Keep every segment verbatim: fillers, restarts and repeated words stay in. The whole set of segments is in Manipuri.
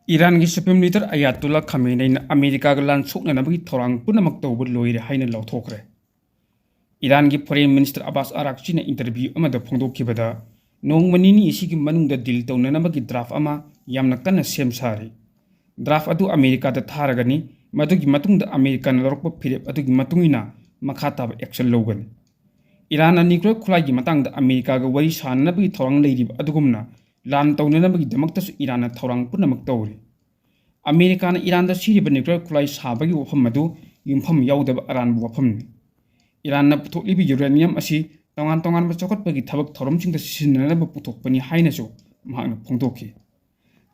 ꯏꯔꯥꯟꯒꯤ Supreme Leader Ayatollah Khameneiꯅ ꯑꯃꯦꯔꯤꯀꯥꯒ ꯂꯥꯟ ꯁꯣꯛꯅꯅꯕꯒꯤ ꯊꯧꯔꯥꯡ ꯄꯨꯝꯅꯃꯛ ꯇꯧꯕ ꯂꯣꯏꯔꯦ ꯍꯥꯏꯅ ꯂꯥꯎꯊꯣꯛꯈ꯭ꯔꯦ꯫ ꯏꯔꯥꯟꯒꯤ Foreign Minister Abbas Araghchina interview ꯑꯃꯗ ꯐꯣꯡꯗꯣꯛꯈꯤꯕꯗ, "ꯅꯣꯡꯃ ꯅꯤꯅꯤ ꯑꯁꯤꯒꯤ ꯃꯅꯨꯡꯗ deal ꯇꯧꯅꯅꯕꯒꯤ draft ꯑꯃ ꯌꯥꯝꯅ ꯀꯟꯅ ꯁꯦꯝ ꯁꯥꯔꯤ꯫ Draft ꯑꯗꯨ ꯑꯃꯦꯔꯤꯀꯥꯗ ꯊꯥꯔꯒꯅꯤ, ꯃꯗꯨꯒꯤ ꯃꯇꯨꯡꯗ ꯑꯃꯦꯔꯤꯀꯥꯅ ꯂꯧꯔꯛꯄ ꯐꯤꯔꯦꯞ ꯑꯗꯨꯒꯤ ꯃꯇꯨꯡ ꯏꯟꯅ ꯃꯈꯥ ꯇꯥꯕ action ꯂꯧꯒꯅꯤ꯫" ꯏꯔꯥꯟꯅ nuclear ꯈꯨꯠꯂꯥꯏꯒꯤ ꯃꯇꯥꯡꯗ ꯑꯃꯦꯔꯤꯀꯥꯒ ꯋꯥꯔꯤ ꯁꯥꯅꯅꯕꯒꯤ ꯊꯧꯔꯥꯡ ꯂꯩꯔꯤꯕ ꯑꯗꯨꯒꯨꯝꯅ, ꯂꯥꯟ ꯇꯧꯅꯅꯕꯒꯤꯗꯃꯛꯇꯁꯨ ꯏꯔꯥꯟꯅ ꯊꯧꯔꯥꯡ ꯄꯨꯝꯅꯃꯛ ꯇꯧꯔꯤ꯫ ꯑꯃꯦꯔꯤꯀꯥꯅ ꯏꯔꯥꯟꯗ ꯁꯤꯔꯤꯕ nuclear ꯈꯨꯠꯂꯥꯏ ꯁꯥꯕꯒꯤ ꯋꯥꯐꯝ ꯑꯗꯨ ꯌꯨꯝꯐꯝ ꯌꯥꯎꯗꯕ ꯑꯔꯥꯟꯕ ꯋꯥꯐꯝꯅꯤ꯫ ꯏꯔꯥꯟꯅ ꯄꯨꯊꯣꯛꯂꯤꯕ uranium ꯑꯁꯤ ꯇꯣꯉꯥꯟ ꯇꯣꯉꯥꯟꯕ ꯆꯥꯎꯈꯠꯄꯒꯤ ꯊꯕꯛ ꯊꯧꯔꯝꯁꯤꯡꯗ ꯁꯤꯖꯤꯟꯅꯅꯕ ꯄꯨꯊꯣꯛꯄꯅꯤ ꯍꯥꯏꯅꯁꯨ ꯃꯍꯥꯛꯅ ꯐꯣꯡꯗꯣꯛꯈꯤ꯫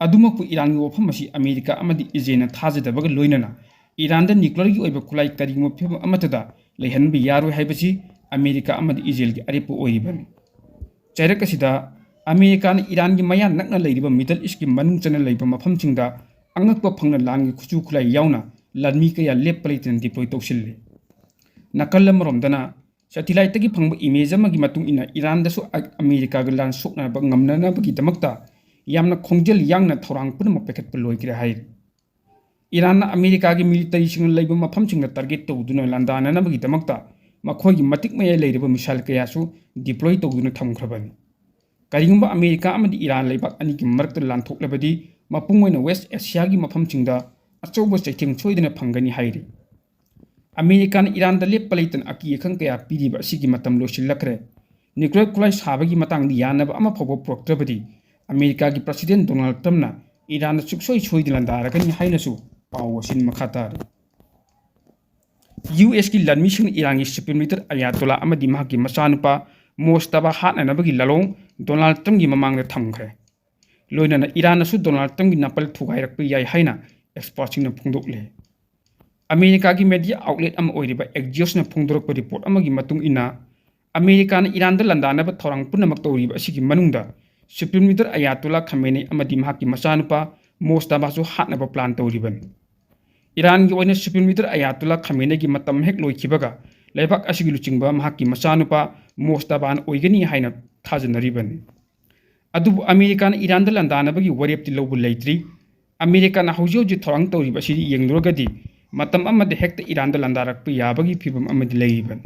ꯑꯗꯨꯃꯛꯄꯨ, ꯏꯔꯥꯟꯒꯤ ꯋꯥꯐꯝ ꯑꯁꯤ ꯑꯃꯦꯔꯤꯀꯥ ꯑꯃꯗꯤ ꯏꯖꯔꯦꯜꯅ ꯊꯥꯖꯗꯕꯒ ꯂꯣꯏꯅꯅ ꯏꯔꯥꯟꯗ nuclearꯒꯤ ꯑꯣꯏꯕ ꯈꯨꯠꯂꯥꯏ ꯀꯔꯤꯒꯨꯝꯕ ꯐꯤꯚꯝ ꯑꯃꯠꯇꯗ ꯂꯩꯍꯟꯕ ꯌꯥꯔꯣꯏ ꯍꯥꯏꯕꯁꯤ ꯑꯃꯦꯔꯤꯀꯥ ꯑꯃꯗꯤ ꯏꯖꯔꯦꯜꯒꯤ ꯑꯔꯦꯞꯄ ꯑꯣꯏꯔꯤꯕꯅꯤ꯫ ꯆꯩꯔꯛ ꯑꯁꯤꯗ ꯑꯃꯦꯔꯤꯀꯥꯅ ꯏꯔꯥꯟꯒꯤ ꯃꯌꯥ ꯅꯛꯅ ꯂꯩꯔꯤꯕ Middle Eastꯀꯤ ꯃꯅꯨꯡ ꯆꯟꯅ ꯂꯩꯕ ꯃꯐꯝꯁꯤꯡꯗ ꯑꯉꯛꯄ ꯐꯪꯅ ꯂꯥꯟꯒꯤ ꯈꯨꯠꯁꯨ ꯈꯨꯠꯂꯥꯏ ꯌꯥꯎꯅ ꯂꯥꯟꯃꯤ ꯀꯌꯥ ꯂꯦꯞꯄ ꯂꯩꯇꯅ deploy ꯇꯧꯁꯤꯜꯂꯤ꯫ ꯅꯥꯀꯜ ꯑꯃꯔꯣꯝꯗꯅ, satelliteꯇꯒꯤ ꯐꯪꯕ image ꯑꯃꯒꯤ ꯃꯇꯨꯡ ꯏꯟꯅ, ꯏꯔꯥꯟꯗꯁꯨ ꯑ-, ꯑꯃꯦꯔꯤꯀꯥꯒ ꯂꯥꯟ ꯁꯣꯛꯅꯕ ꯉꯝꯅꯅꯕꯒꯤꯗꯃꯛꯇ ꯌꯥꯝꯅ ꯈꯣꯡꯖꯦꯜ ꯌꯥꯡꯅ ꯊꯧꯔꯥꯡ ꯄꯨꯝꯅꯃꯛ ꯄꯥꯏꯈꯠꯄ ꯂꯣꯏꯈ꯭ꯔꯦ ꯍꯥꯏꯔꯤ꯫ ꯏꯔꯥꯟꯅ ꯑꯃꯦꯔꯤꯀꯥꯒꯤ militaryꯁꯤꯡꯅ ꯂꯩꯕ ꯃꯐꯝꯁꯤꯡꯗ target ꯇꯧꯗꯨꯅ ꯂꯥꯟꯗꯥꯅꯅꯕꯒꯤꯗꯃꯛꯇ ꯃꯈꯣꯏꯒꯤ ꯃꯇꯤꯛ ꯃꯌꯥꯏ ꯂꯩꯔꯕ missile ꯀꯌꯥꯁꯨ deploy ꯇꯧꯗꯨꯅ ꯊꯝꯈ꯭ꯔꯕꯅꯤ꯫ ꯀꯔꯤꯒꯨꯝꯕ ꯑꯃꯦꯔꯤꯀꯥ ꯑꯃꯗꯤ ꯏꯔꯥꯟ ꯂꯩꯕꯥꯛ ꯑꯅꯤꯒꯤ ꯃꯔꯛꯇ ꯂꯥꯟ ꯊꯣꯛꯂꯕꯗꯤ, ꯃꯄꯨꯡ ꯑꯣꯏꯅ West Asiaꯒꯤ ꯃꯐꯝꯁꯤꯡꯗ ꯑꯆꯧꯕ ꯆꯩꯊꯦꯡ ꯁꯣꯏꯗꯅ ꯐꯪꯒꯅꯤ ꯍꯥꯏꯔꯤ꯫ ꯑꯃꯦꯔꯤꯀꯥꯅ ꯏꯔꯥꯟꯗ ꯂꯦꯞꯄ ꯂꯩꯇꯅ ꯑꯀꯤ ꯑꯈꯪ ꯀꯌꯥ ꯄꯤꯔꯤꯕ ꯑꯁꯤꯒꯤ ꯃꯇꯝ ꯂꯣꯏꯁꯤꯜꯂꯛꯈ꯭ꯔꯦ꯫ Nuclear ꯈꯨꯠꯂꯥꯏ ꯁꯥꯕꯒꯤ ꯃꯇꯥꯡꯗ ꯌꯥꯅꯕ ꯑꯃ ꯐꯥꯎꯕ ꯄꯨꯔꯛꯇ꯭ꯔꯕꯗꯤ, ꯑꯃꯦꯔꯤꯀꯥꯒꯤ President Donald Trumpꯅ ꯏꯔꯥꯟꯗ ꯁꯨꯡꯁꯣꯏ ꯁꯣꯏꯗꯅ ꯂꯥꯟꯗꯥꯔꯒꯅꯤ ꯍꯥꯏꯅꯁꯨ ꯄꯥꯎ ꯑꯁꯤꯅ ꯃꯈꯥ ꯇꯥꯔꯤ꯫ USꯀꯤ ꯂꯥꯟꯃꯤꯁꯤꯡꯅ ꯏꯔꯥꯟꯒꯤ Supreme Leader Ayatollah ꯑꯃꯗꯤ ꯃꯍꯥꯛꯀꯤ ꯃꯆꯥꯅꯨꯄꯥ ꯃꯣꯖꯇꯕꯥ ꯍꯥꯠꯅꯅꯕꯒꯤ ꯂꯥꯂꯣꯡ Donald Trumpꯒꯤ ꯃꯃꯥꯡꯗ ꯊꯝꯈ꯭ꯔꯦ꯫ ꯂꯣꯏꯅꯅ ꯏꯔꯥꯟꯅꯁꯨ Donald Trumpꯒꯤ ꯅꯥꯄꯜ ꯊꯨꯒꯥꯏꯔꯛꯄ ꯌꯥꯏ ꯍꯥꯏꯅ expertꯁꯤꯡꯅ ꯐꯣꯡꯗꯣꯛꯂꯤ꯫ ꯑꯃꯦꯔꯤꯀꯥꯒꯤ media outlet ꯑꯃ ꯑꯣꯏꯔꯤꯕ Axiosꯅ ꯐꯣꯡꯗꯣꯔꯛꯄ report ꯑꯃꯒꯤ ꯃꯇꯨꯡ ꯏꯟꯅ, ꯑꯃꯦꯔꯤꯀꯥꯅ ꯏꯔꯥꯟꯗ ꯂꯥꯟꯗꯥꯅꯕ ꯊꯧꯔꯥꯡ ꯄꯨꯝꯅꯃꯛ ꯇꯧꯔꯤꯕ ꯑꯁꯤꯒꯤ ꯃꯅꯨꯡꯗ Supreme Leader Ayatollah Khamenei ꯑꯃꯗꯤ ꯃꯍꯥꯛꯀꯤ ꯃꯆꯥꯅꯨꯄꯥ ꯃꯣꯖꯇꯕꯥꯁꯨ ꯍꯥꯠꯅꯕ plan ꯇꯧꯔꯤꯕꯅꯤ꯫ ꯏꯔꯥꯟꯒꯤ ꯑꯣꯏꯅ Supreme Leader Ayatollah Khameneiꯒꯤ ꯃꯇꯝ ꯍꯦꯛ ꯂꯣꯏꯈꯤꯕꯒ, ꯂꯩꯕꯥꯛ ꯑꯁꯤꯒꯤ ꯂꯨꯆꯤꯡꯕ ꯃꯍꯥꯛꯀꯤ ꯃꯆꯥꯅꯨꯄꯥ ꯃꯣꯖꯇꯕꯥꯅ ꯑꯣꯏꯒꯅꯤ ꯍꯥꯏꯅ ꯊꯥꯖꯅꯔꯤꯕꯅꯤ꯫ ꯑꯗꯨꯕꯨ ꯑꯃꯦꯔꯤꯀꯥꯅ ꯏꯔꯥꯟꯗ ꯂꯥꯟꯗꯥꯅꯕꯒꯤ ꯋꯥꯔꯦꯞꯇꯤ ꯂꯧꯕ ꯂꯩꯇ꯭ꯔꯤ꯫ ꯑꯃꯦꯔꯤꯀꯥꯅ ꯍꯧꯖꯤꯛ ꯍꯧꯖꯤꯛ ꯊꯧꯔꯥꯡ ꯇꯧꯔꯤꯕ ꯑꯁꯤ ꯌꯦꯡꯂꯨꯔꯒꯗꯤ ꯃꯇꯝ ꯑꯃꯗ ꯍꯦꯛꯇ ꯏꯔꯥꯟꯗ ꯂꯥꯟꯗꯥꯔꯛꯄ ꯌꯥꯕꯒꯤ ꯐꯤꯕꯝ ꯑꯃꯗꯤ ꯂꯩꯔꯤꯕꯅꯤ꯫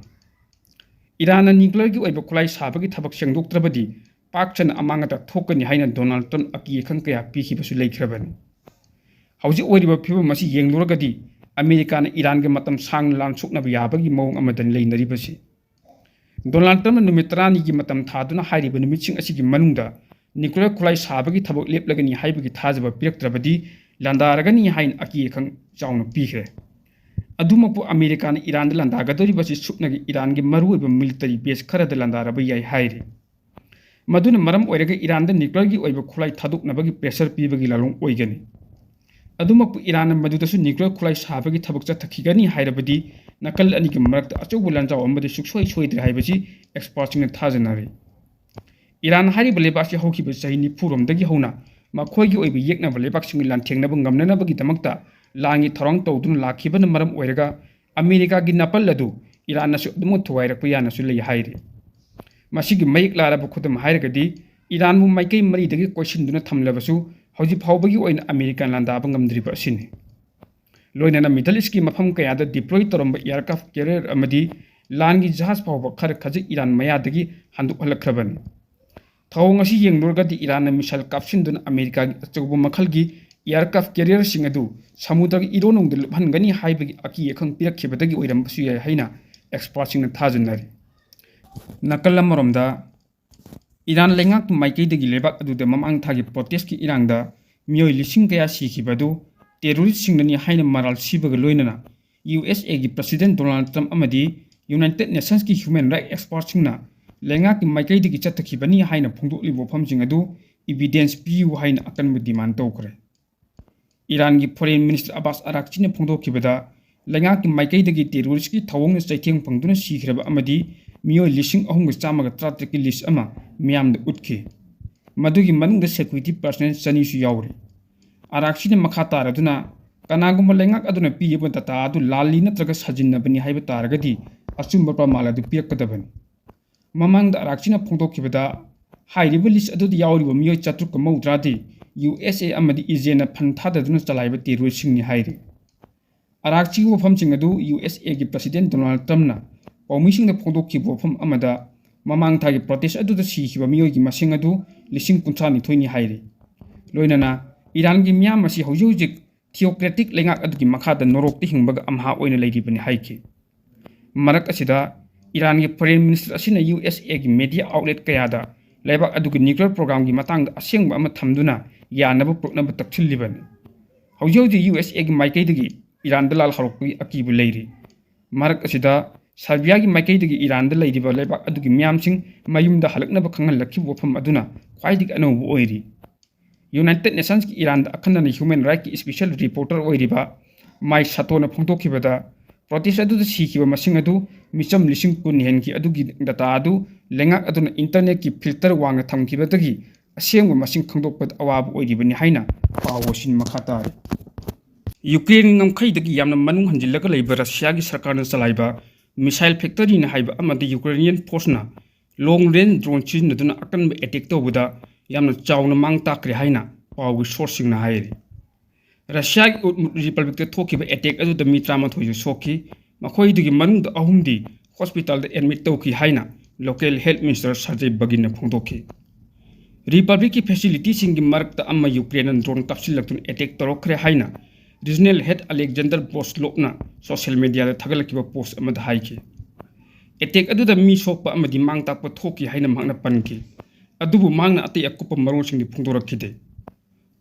ꯏꯔꯥꯟꯅ ꯅ꯭ꯌꯨꯀ꯭ꯂꯤꯌꯔꯒꯤ ꯑꯣꯏꯕ ꯈꯨꯠꯂꯥꯏ ꯁꯥꯕꯒꯤ ꯊꯕꯛ ꯁꯦꯡꯗꯣꯛꯇ꯭ꯔꯕꯗꯤ ꯄꯥꯛ ꯁꯟꯅ ꯑꯃꯥꯡ ꯑꯇꯥ ꯊꯣꯛꯀꯅꯤ ꯍꯥꯏꯅ ꯗꯣꯅꯥꯜꯗ ꯇ꯭ꯔꯝꯞ ꯑꯀꯤ ꯑꯈꯪ ꯀꯌꯥ ꯄꯤꯈꯤꯕꯁꯨ ꯂꯩꯈ꯭ꯔꯕꯅꯤ꯫ ꯍꯧꯖꯤꯛ ꯑꯣꯏꯔꯤꯕ ꯐꯤꯕꯝ ꯑꯁꯤ ꯌꯦꯡꯂꯨꯔꯒꯗꯤ ꯑꯃꯦꯔꯤꯀꯥꯅ ꯏꯔꯥꯟꯒ ꯃꯇꯝ ꯁꯥꯡꯅ ꯂꯥꯟ ꯁꯣꯛꯅꯕ ꯌꯥꯕꯒꯤ ꯃꯑꯣꯡ ꯑꯃꯗꯅꯤ ꯂꯩꯅꯔꯤꯕꯁꯤ꯫ ꯗꯣꯅꯥꯜꯗ ꯇ꯭ꯔꯝꯞꯅ ꯅꯨꯃꯤꯠ ꯇꯔꯥꯅꯤꯒꯤ ꯃꯇꯝ ꯊꯥꯗꯨꯅ ꯍꯥꯏꯔꯤꯕ ꯅꯨꯃꯤꯠꯁꯤꯡ ꯑꯁꯤꯒꯤ ꯃꯅꯨꯡꯗ ꯅ꯭ꯌꯨꯀ꯭ꯂꯤꯌꯔ ꯈꯨꯠꯂꯥꯏ ꯁꯥꯕꯒꯤ ꯊꯕꯛ ꯂꯦꯞꯂꯒꯅꯤ ꯍꯥꯏꯕꯒꯤ ꯊꯥꯖꯕ ꯄꯤꯔꯛꯇ꯭ꯔꯕꯗꯤ ꯂꯥꯟꯗꯥꯔꯒꯅꯤ ꯍꯥꯏꯅ ꯑꯀꯤ ꯑꯈꯪ ꯆꯥꯎꯅ ꯄꯤꯈ꯭ꯔꯦ꯫ ꯑꯗꯨꯃꯛꯄꯨ ꯑꯃꯦꯔꯤꯀꯥꯅ ꯏꯔꯥꯟꯗ ꯂꯥꯟꯗꯥꯒꯗꯧꯔꯤꯕ ꯑꯁꯤ ꯁꯨꯞꯅꯒꯤ ꯏꯔꯥꯟꯒꯤ ꯃꯔꯨꯑꯣꯏꯕ ꯃꯤꯂꯤꯇꯔꯤ ꯕꯦꯁ ꯈꯔꯗ ꯂꯥꯟꯗꯥꯔꯕ ꯌꯥꯏ ꯍꯥꯏꯔꯤ꯫ ꯃꯗꯨꯅ ꯃꯔꯝ ꯑꯣꯏꯔꯒ ꯏꯔꯥꯟꯗ ꯅ꯭ꯌꯨꯀ꯭ꯂꯤꯌꯔꯒꯤ ꯑꯣꯏꯕ ꯈꯨꯠꯂꯥꯏ ꯊꯥꯗꯣꯛꯅꯕꯒꯤ ꯄ꯭ꯔꯦꯁꯔ ꯄꯤꯕꯒꯤ ꯂꯥꯂꯣꯡ ꯑꯣꯏꯒꯅꯤ꯫ ꯑꯗꯨꯃꯛꯄꯨ ꯏꯔꯥꯟꯅ ꯃꯗꯨꯗꯁꯨ ꯅ꯭ꯌꯨꯀ꯭ꯂꯤꯌꯔ ꯈꯨꯠꯂꯥꯏ ꯁꯥꯕꯒꯤ ꯊꯕꯛ ꯆꯠꯊꯈꯤꯒꯅꯤ ꯍꯥꯏꯔꯕꯗꯤ ꯅꯥꯀꯜ ꯑꯅꯤꯒꯤ ꯃꯔꯛꯇ ꯑꯆꯧꯕ ꯂꯥꯟꯖꯥꯎ ꯑꯃꯗꯤ ꯁꯨꯡꯁꯣꯏ ꯁꯣꯏꯗ꯭ꯔꯦ ꯍꯥꯏꯕꯁꯤ ꯑꯦꯛꯁꯄꯔꯠꯁꯤꯡꯅ ꯊꯥꯖꯅꯔꯤ꯫ ꯏꯔꯥꯟ ꯍꯥꯏꯔꯤꯕ ꯂꯩꯕꯥꯛꯁꯤ ꯍꯧꯈꯤꯕ ꯆꯍꯤ ꯅꯤꯐꯨꯔꯣꯝꯗꯒꯤ ꯍꯧꯅ ꯃꯈꯣꯏꯒꯤ ꯑꯣꯏꯕ ꯌꯦꯛꯅꯕ ꯂꯩꯕꯥꯛꯁꯤꯡꯒ ꯂꯥꯟꯊꯦꯡꯅꯕ ꯉꯝꯅꯅꯕꯒꯤꯗꯃꯛꯇ ꯂꯥꯟꯒꯤ ꯊꯧꯔꯥꯡ ꯇꯧꯗꯨꯅ ꯂꯥꯛꯈꯤꯕꯅ ꯃꯔꯝ ꯑꯣꯏꯔꯒ ꯑꯃꯦꯔꯤꯀꯥꯒꯤ ꯅꯥꯄꯜ ꯑꯗꯨ ꯏꯔꯥꯟꯅꯁꯨ ꯑꯗꯨꯃꯛ ꯊꯨꯒꯥꯏꯔꯛꯄ ꯌꯥꯅꯁꯨ ꯂꯩ ꯍꯥꯏꯔꯤ꯫ ꯃꯁꯤꯒꯤ ꯃꯌꯦꯛ ꯂꯥꯔꯕ ꯈꯨꯗꯝ ꯍꯥꯏꯔꯒꯗꯤ ꯏꯔꯥꯟꯕꯨ ꯃꯥꯏꯀꯩ ꯃꯔꯤꯗꯒꯤ ꯀꯣꯏꯁꯤꯟꯗꯨꯅ ꯊꯝꯂꯕꯁꯨ ꯍꯧꯖꯤꯛ ꯐꯥꯎꯕꯒꯤ ꯑꯣꯏꯅ ꯑꯃꯦꯔꯤꯀꯥꯅ ꯂꯥꯟꯗꯥꯕ ꯉꯝꯗ꯭ꯔꯤꯕ ꯑꯁꯤꯅꯤ꯫ ꯂꯣꯏꯅꯅ ꯃꯤꯗꯜ ꯏꯁꯀꯤ ꯃꯐꯝ ꯀꯌꯥꯗ ꯗꯤꯄ꯭ꯂꯣꯏ ꯇꯧꯔꯝꯕ ꯑꯦꯌꯥꯔꯀ꯭ꯔꯥꯐ ꯀꯦꯔꯤꯌꯔ ꯑꯃꯗꯤ ꯂꯥꯟꯒꯤ ꯖꯍꯥꯖ ꯐꯥꯎꯕ ꯈꯔ ꯈꯖꯤꯛ ꯏꯔꯥꯟ ꯃꯌꯥꯗꯒꯤ ꯍꯟꯗꯣꯛꯍꯜꯂꯛꯈ꯭ꯔꯕꯅꯤ꯫ ꯊꯧꯑꯣꯡ ꯑꯁꯤ ꯌꯦꯡꯂꯨꯔꯒꯗꯤ ꯏꯔꯥꯟꯅ ꯃꯤꯁꯥꯏꯜ ꯀꯥꯞꯁꯤꯟꯗꯨꯅ ꯑꯃꯦꯔꯤꯀꯥꯒꯤ ꯑꯆꯧꯕ ꯃꯈꯜꯒꯤ ꯑꯦꯌꯥꯔꯀ꯭ꯔꯥꯐ ꯀꯦꯔꯤꯌꯔꯁꯤꯡ ꯑꯗꯨ ꯁꯃꯨꯗ꯭ꯔꯒꯤ ꯏꯔꯣꯟꯅꯨꯡꯗ ꯂꯨꯞꯍꯟꯒꯅꯤ ꯍꯥꯏꯕꯒꯤ ꯑꯀꯤ ꯑꯈꯪ ꯄꯤꯔꯛꯈꯤꯕꯗꯒꯤ ꯑꯣꯏꯔꯝꯕꯁꯨ ꯌꯥꯏ ꯍꯥꯏꯅ ꯑꯦꯛꯁꯄꯔꯠꯁꯤꯡꯅ ꯊꯥꯖꯅꯔꯤ꯫ ꯅꯥꯀꯜ ꯑꯃꯔꯣꯝꯗ ꯏꯔꯥꯟ ꯂꯩꯉꯥꯛꯀꯤ ꯃꯥꯏꯀꯩꯗꯒꯤ ꯂꯩꯕꯥꯛ ꯑꯗꯨꯗ ꯃꯃꯥꯡ ꯊꯥꯒꯤ ꯄ꯭ꯔꯣꯇꯦꯁꯀꯤ ꯏꯔꯥꯡꯗ ꯃꯤꯑꯣꯏ ꯂꯤꯁꯤꯡ ꯀꯌꯥ ꯁꯤꯈꯤꯕ ꯑꯗꯨ ꯇꯦꯔꯣꯔꯤꯁ꯭ꯠꯁꯤꯡꯅꯅꯤ ꯍꯥꯏꯅ ꯃꯔꯥꯜ ꯁꯤꯕꯒ ꯂꯣꯏꯅꯅ ꯌꯨ ꯑꯦꯁ ꯑꯦꯒꯤ ꯄ꯭ꯔꯁꯤꯗꯦꯟꯠ ꯗꯣꯅꯥꯜꯗ ꯇ꯭ꯔꯝꯞ ꯑꯃꯗꯤ ꯌꯨꯅꯥꯏꯇꯦꯗ ꯅꯦꯁꯟꯁꯀꯤ ꯍ꯭ꯌꯨꯃꯦꯟ ꯔꯥꯏꯠ ꯑꯦꯛꯁꯄꯔꯠꯁꯤꯡꯅ ꯂꯩꯉꯥꯛꯀꯤ ꯃꯥꯏꯀꯩꯗꯒꯤ ꯆꯠꯊꯈꯤꯕꯅꯤ ꯍꯥꯏꯅ ꯐꯣꯡꯗꯣꯛꯂꯤꯕ ꯋꯥꯐꯝꯁꯤꯡ ꯑꯗꯨ ꯏꯕꯤꯗꯦꯟꯁ ꯄꯤꯌꯨ ꯍꯥꯏꯅ ꯑꯀꯟꯕ ꯗꯤꯃꯥꯟ ꯇꯧꯈ꯭ꯔꯦ꯫ ꯏꯔꯥꯟꯒꯤ ꯐꯣꯔꯦꯟ ꯃꯤꯅꯤꯁꯇꯔ ꯑꯕꯥꯁ ꯑꯔꯥꯛꯆꯤꯅ ꯐꯣꯡꯗꯣꯛꯈꯤꯕꯗ, ꯂꯩꯉꯥꯛꯀꯤ ꯃꯥꯏꯀꯩꯗꯒꯤ ꯇꯦꯔꯣꯔꯤꯁ꯭ꯠꯀꯤ ꯊꯧꯑꯣꯡꯅ ꯆꯩꯊꯦꯡ ꯐꯪꯗꯨꯅ ꯁꯤꯈ꯭ꯔꯕ ꯑꯃꯗꯤ ꯃꯤꯑꯣꯏ ꯂꯤꯁꯤꯡ ꯑꯍꯨꯝꯒ ꯆꯥꯝꯃꯒ ꯇꯔꯥꯇꯔꯦꯠꯀꯤ ꯂꯤꯁ꯭ꯠ ꯑꯃ ꯃꯤꯌꯥꯝꯗ ꯎꯠꯈꯤ꯫ ꯃꯗꯨꯒꯤ ꯃꯅꯨꯡꯗ ꯁꯦꯀ꯭ꯌꯨꯔꯤꯇꯤ ꯄꯔꯁꯅꯦꯜ ꯆꯅꯤꯁꯨ ꯌꯥꯎꯔꯤ꯫ ꯑꯔꯥꯛꯆꯤꯅ ꯃꯈꯥ ꯇꯥꯔꯗꯨꯅ, ꯀꯅꯥꯒꯨꯝꯕ ꯂꯩꯉꯥꯛ ꯑꯗꯨꯅ ꯄꯤꯔꯤꯕ ꯗꯇꯥ ꯑꯗꯨ ꯂꯥꯜꯂꯤ ꯅꯠꯇ꯭ꯔꯒ ꯁꯥꯖꯤꯟꯅꯕꯅꯤ ꯍꯥꯏꯕ ꯇꯥꯔꯒꯗꯤ ꯑꯆꯨꯝꯕ ꯄ꯭ꯔꯃꯥꯟ ꯑꯗꯨ ꯄꯤꯔꯛꯀꯗꯕꯅꯤ꯫ ꯃꯃꯥꯡꯗ ꯑꯔꯥꯛꯆꯤꯅ ꯐꯣꯡꯗꯣꯛꯈꯤꯕꯗ, ꯍꯥꯏꯔꯤꯕ ꯂꯤꯁ꯭ꯠ ꯑꯗꯨꯗ ꯌꯥꯎꯔꯤꯕ ꯃꯤꯑꯣꯏ ꯆꯥꯇ꯭ꯔꯨꯛꯀ ꯃꯧꯗ꯭ꯔꯥꯗꯤ ꯌꯨ ꯑꯦꯁ ꯑꯦ ꯑꯃꯗꯤ ꯏꯖꯔꯦꯜꯅ ꯐꯟ ꯊꯥꯗꯗꯨꯅ ꯆꯂꯥꯏꯕ terroristꯁꯤꯡꯅꯤ ꯍꯥꯏꯔꯤ꯫ ꯑꯔꯥꯛꯆꯤꯒꯤ ꯋꯥꯐꯝꯁꯤꯡ ꯑꯗꯨ ꯌꯨ ꯑꯦꯁ ꯑꯦꯒꯤ President Donald Trumpꯅ ꯄꯥꯎꯃꯤꯁꯤꯡꯗ ꯐꯣꯡꯗꯣꯛꯈꯤꯕ ꯋꯥꯐꯝ ꯑꯃꯗ ꯃꯃꯥꯡ ꯊꯥꯒꯤ protest ꯑꯗꯨꯗ ꯁꯤꯈꯤꯕ ꯃꯤꯑꯣꯏꯒꯤ ꯃꯁꯤꯡ ꯑꯗꯨ ꯂꯤꯁꯤꯡ ꯀꯨꯟꯊ꯭ꯔꯥ ꯅꯤꯊꯣꯏꯅꯤ ꯍꯥꯏꯔꯤ꯫ ꯂꯣꯏꯅꯅ ꯏꯔꯥꯟꯒꯤ ꯃꯤꯌꯥꯝ ꯑꯁꯤ ꯍꯧꯖꯤꯛ ꯍꯧꯖꯤꯛ theocratic ꯂꯩꯉꯥꯛ ꯑꯗꯨꯒꯤ ꯃꯈꯥꯗ ꯅꯣꯔꯣꯛꯇ ꯍꯤꯡꯕꯒ ꯑꯝꯍꯥ ꯑꯣꯏꯅ ꯂꯩꯔꯤꯕꯅꯤ ꯍꯥꯏꯈꯤ꯫ ꯃꯔꯛ ꯑꯁꯤꯗ ꯏꯔꯥꯟꯒꯤ Foreign Minister ꯑꯁꯤꯅ ꯌꯨ ꯑꯦꯁ ꯑꯦꯒꯤ media outlet ꯀꯌꯥꯗ ꯂꯩꯕꯥꯛ ꯑꯗꯨꯒꯤ nuclear programꯒꯤ ꯃꯇꯥꯡꯗ ꯑꯁꯦꯡꯕ ꯑꯃ ꯊꯝꯗꯨꯅ ꯌꯥꯅꯕ ꯄꯨꯔꯛꯅꯕ ꯇꯛꯁꯤꯜꯂꯤꯕꯅꯤ꯫ ꯍꯧꯖꯤꯛ ꯍꯧꯖꯤꯛ ꯌꯨ ꯑꯦꯁ ꯑꯦꯒꯤ ꯃꯥꯏꯀꯩꯗꯒꯤ ꯏꯔꯥꯟꯗ ꯂꯥꯜ ꯍꯧꯔꯛꯄꯒꯤ ꯑꯀꯤꯕ ꯂꯩꯔꯤ꯫ ꯃꯔꯛ ꯑꯁꯤꯗ ꯁꯔꯕꯤꯌꯥꯒꯤ ꯃꯥꯏꯀꯩꯗꯒꯤ ꯏꯔꯥꯟꯗ ꯂꯩꯔꯤꯕ ꯂꯩꯕꯥꯛ ꯑꯗꯨꯒꯤ ꯃꯤꯌꯥꯝꯁꯤꯡ ꯃꯌꯨꯝꯗ ꯍꯜꯂꯛꯅꯕ ꯈꯪꯍꯜꯂꯛꯈꯤꯕ ꯋꯥꯐꯝ ꯑꯗꯨꯅ ꯈ꯭ꯋꯥꯏꯗꯒꯤ ꯑꯅꯧꯕ ꯑꯣꯏꯔꯤ꯫ United Nationsꯀꯤ ꯏꯔꯥꯟꯗ ꯑꯈꯟꯅꯅ human rightꯀꯤ special reporter ꯑꯣꯏꯔꯤꯕ ꯃꯥꯏ ꯁꯥꯇꯣꯅ ꯐꯣꯡꯗꯣꯛꯈꯤꯕꯗ, protest ꯑꯗꯨꯗ ꯁꯤꯈꯤꯕ ꯃꯁꯤꯡ ꯑꯗꯨ ꯃꯤꯆꯝ ꯂꯤꯁꯤꯡ ꯀꯨꯟ ꯍꯦꯟꯈꯤ꯫ ꯑꯗꯨꯒꯤ data ꯑꯗꯨ ꯂꯩꯉꯥꯛ ꯑꯗꯨꯅ internetꯀꯤ filter ꯋꯥꯡꯅ ꯊꯝꯈꯤꯕꯗꯒꯤ ꯑꯁꯦꯡꯕ ꯃꯁꯤꯡ ꯈꯪꯗꯣꯛꯄꯗ ꯑꯋꯥꯕ ꯑꯣꯏꯔꯤꯕꯅꯤ ꯍꯥꯏꯅ ꯄꯥꯎ ꯑꯁꯤꯅ ꯃꯈꯥ ꯇꯥꯔꯤ꯫ ꯌꯨꯀ꯭ꯔꯦꯟꯒꯤ ꯉꯝꯈꯩꯗꯒꯤ ꯌꯥꯝꯅ ꯃꯅꯨꯡ ꯍꯟꯖꯤꯜꯂꯒ ꯂꯩꯕ ꯔꯁꯤꯌꯥꯒꯤ ꯁꯔꯀꯥꯔꯅ ꯆꯂꯥꯏꯕ missile factoryꯅꯤ ꯍꯥꯏꯕ ꯑꯃꯗ Ukrainian forceꯅ long range drone ꯁꯤꯖꯤꯟꯅꯗꯨꯅ ꯑꯀꯟꯕ attack ꯇꯧꯕꯗ ꯌꯥꯝꯅ ꯆꯥꯎꯅ ꯃꯥꯡ ꯇꯥꯛꯈ꯭ꯔꯦ ꯍꯥꯏꯅ ꯄꯥꯎꯒꯤ sourceꯁꯤꯡꯅ ꯍꯥꯏꯔꯤ꯫ ꯔꯁꯤꯌꯥꯒꯤ ꯎꯗꯃꯨꯠ Republicꯇ ꯊꯣꯛꯈꯤꯕ attack ꯑꯗꯨꯗ ꯃꯤ ꯇꯔꯥꯃꯥꯊꯣꯏꯁꯨ ꯁꯣꯛꯈꯤ, ꯃꯈꯣꯏꯗꯨꯒꯤ ꯃꯅꯨꯡꯗ ꯑꯍꯨꯝꯗꯤ hospitalꯗ admit ꯇꯧꯈꯤ ꯍꯥꯏꯅ local health minister Sergei Baginꯅ ꯐꯣꯡꯗꯣꯛꯈꯤ꯫ Republicꯀꯤ facilityꯁꯤꯡꯒꯤ ꯃꯔꯛꯇ ꯑꯃ Ukraineꯅ drone ꯀꯥꯞꯁꯤꯜꯂꯛꯇꯨꯅ attack ꯇꯧꯔꯛꯈ꯭ꯔꯦ ꯍꯥꯏꯅ regional head Alexander Boslovꯅ social mediaꯗ ꯊꯥꯒꯠꯂꯛꯈꯤꯕ post ꯑꯃꯗ ꯍꯥꯏꯈꯤ꯫ Attack ꯑꯗꯨꯗ ꯃꯤ ꯁꯣꯛꯄ ꯑꯃꯗꯤ ꯃꯥꯡ ꯇꯥꯛꯄ ꯊꯣꯛꯈꯤ ꯍꯥꯏꯅ ꯃꯍꯥꯛꯅ ꯄꯟꯈꯤ, ꯑꯗꯨꯕꯨ ꯃꯍꯥꯛꯅ ꯑꯇꯩ ꯑꯀꯨꯞꯄ ꯃꯔꯣꯜꯁꯤꯡꯗꯤ ꯐꯣꯡꯗꯣꯔꯛꯈꯤꯗꯦ꯫